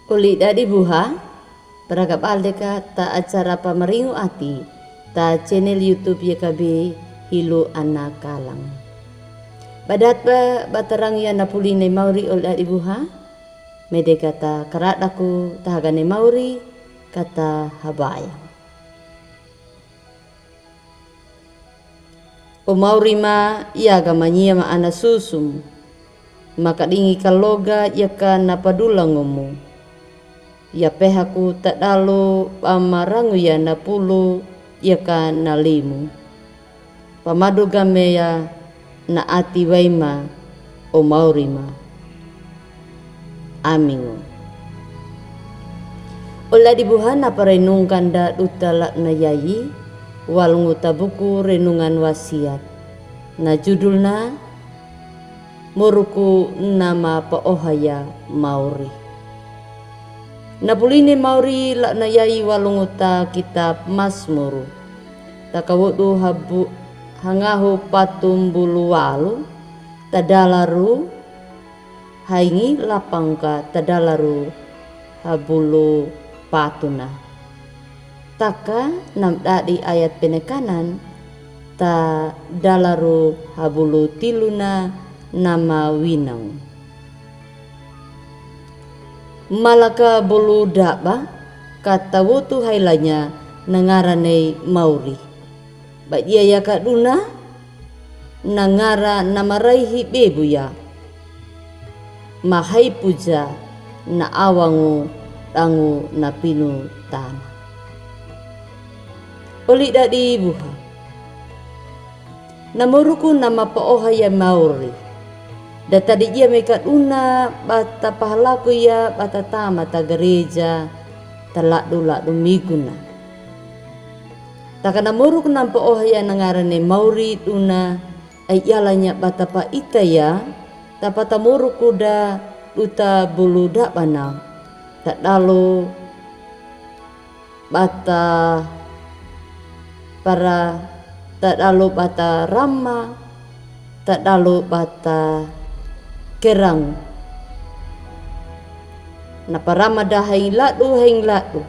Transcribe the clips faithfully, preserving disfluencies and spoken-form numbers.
Oli dadi buha, braga baldeka ta acara pamaringu ati, ta channel YouTube Y K B Hilo Ana Kalang. Badat ba batarang ya na puli ne mauri oli dadi buha, medeka ta karadaku ta haga ne mauri, kata habaya. O mauri ma, yaga manyia ma ana susumu, makadingi kaloga yaka na padula ngomu. Ya pehaku tadalo pamarangu ya na pulu yaka na limu. Pamadoga meya na ati wai ma, o mauri ma. Amingo. Oli dadi buha na parenungkan da duta la'na yayi, walungu ta buku renungan wasiat. Na judulna, Moruku na mapaohaya mauri. Na puli ne mauri la'na yayi walungu ta kitab Masmur. Ta kawodu habu-, hangahu patumbulu walu, tadalaru haingi lapang ka tadalaru habulu patuna. Taka namdadi ayat penekanan, tadalaru habulu tiluna na mawinang. Malaka bolu daba, kata wotu hailanya na ngara ne mauri. Badia yaka duna, na ngara na maraihi bebu ya. Mahaipuja na awangu dangu na pinu tana. Oli dadi buha. Na moruku na mapaohaya mauri. Da tadi dia meka duna bata pahalaku ya bata tama ta gereja ta ladu-ladu miguna. Taka na moruku na mapaohaya na ngara ne mauri duna, ai yalanya bata pa ita ya, ta pata moruku da duta bulu dabana, tadalo bata para, tadalo bata rama, tadalo bata kerang. Na parama da haing ladu, haing ladu.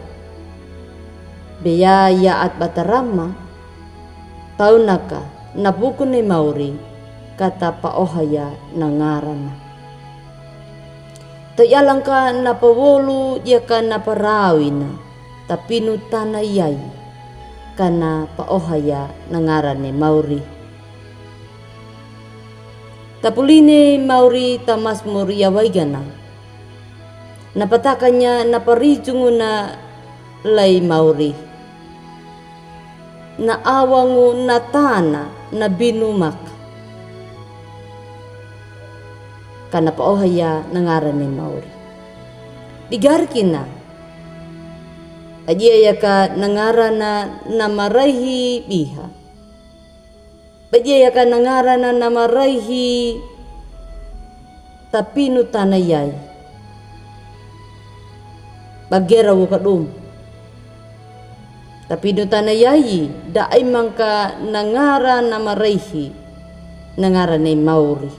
Beya yaat bata rama, taunaka, na buku ne mauri, kata paohaya na ngarana. Ta yalangka na pawolu yaka na parawina, ta pinu tana yai, kana paohaya na ngara ne mauri. Ta puli ne mauri ta Masmur ya waigana. Na patakanya na parijungu na lai mauri. Na awangu na tana na binu maka. Kana paohaya na ngara ne mauri. Digarikina. Adia yaka na ngarana na maraihi biha. Badia yaka na ngarana na maraihi ta pinu tana yai. Bagera woka dum. Ta pinu tana yai, da ai mangka na ngara na maraihi, na ngara ne mauri.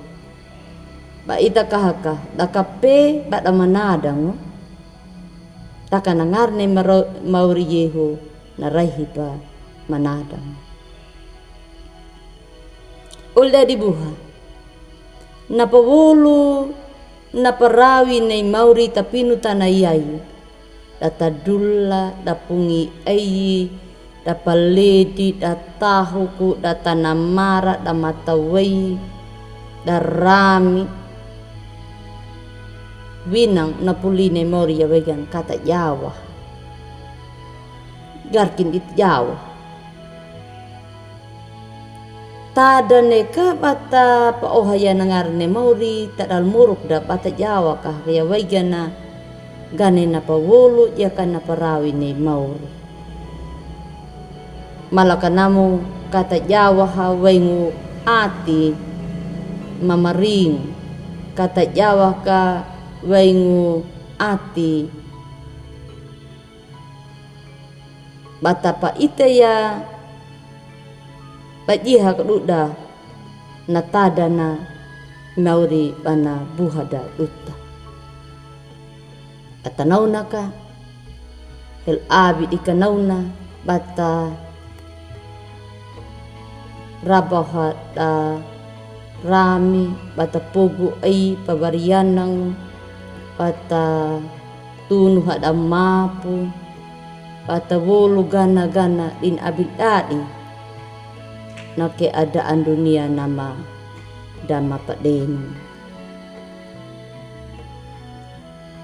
Ba ita kahaka, da kape, ba da manadang. Taka na ngara ne maro-, mauri yehu, na raihi pa manadang. Oli dadi buha. Na pawolu, na parawi ne mauri ta pinu tana yai. Da tadulla, da pungi ai, da paledi, da tahuku, da tana mara, da matawai, da rami. Winang na puli ne mauri ya waigan kata jawa. Garkin dit jawa. Tadane ka bata paohaya na ngara ne mauri, tadal muruk da bata jawa ka ya waigana. Gane na pawolu yaka na parawi ne mauri. Malaka namu kata jawa ha waingu ati mamaring. Kata jawa ka waingu ati. Bata pa ita ya, ba jiha ka duda, na tadana mauri bana buha da duta. Bata nauna ka, hel abidi ka nauna, bata rabaha da rami, bata pogu ai pabarianang, bata tunu hada mapu, bata wolu gana-gana din abin dadi. Na keadaan dunia nama dama padenu.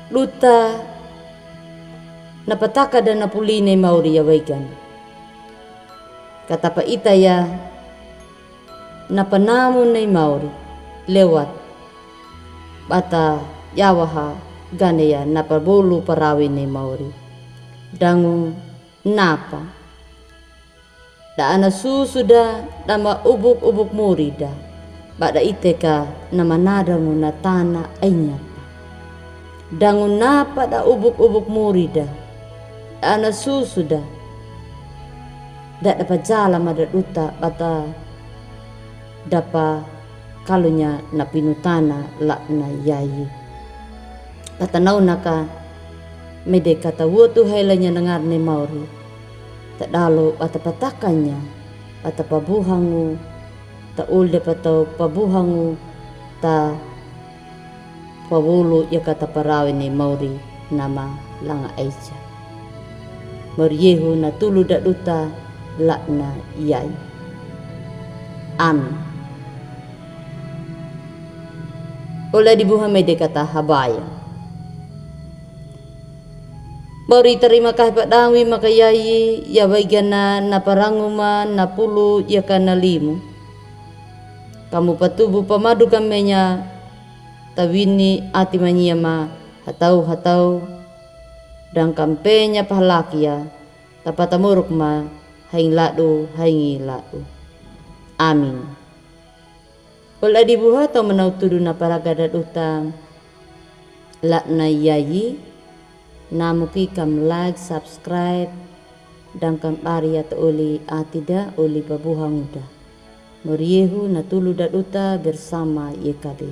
Luta na pataka da na puli nei mauri ya waigan. Kata pa ita ya na panamu nei mauri lewat bata yawaha gane ya na pabolu parawi nei mauri. Dangu napa da ana susu da dama ubuk-ubuk muri da. Bada ite ka na manada ngu na tana ainya. Dangu napa da ubuk-ubuk muri da. Da ana susu da. Da dapa jala ma da duta bata dapa kalunya na pinutana lana yayi. Bata nauna ka mede kata watu haila nya nangar nei mauri. Ta dalu bata patakanya, bata pabuhangu, ta ulde patau pabuhangu, ta pawulu ya kata parawi nei mauri nama langa aija. Mauri yehu na tulu da duta lana yayi. Amin. Ola dibuha mede kata habaya. Mauri tarima kahi padawi maka yayi, ya waigana na parangu ma na pulu ya kana limu. Kamu patubu pamadu kamenya tawini ati manyia ma hatau-hatau. Dangkampenya pahalakia, tapata muruk ma haing ladu, haingi ladu. Amin. Ola dibuha tau manau tudu na paraga da duta lana yayi. Namu ki kam like, subscribe, dangkam bari ya ta oli ati da oli pabuhangu da. Mauri yehu na tulu da duta bersama yekabe.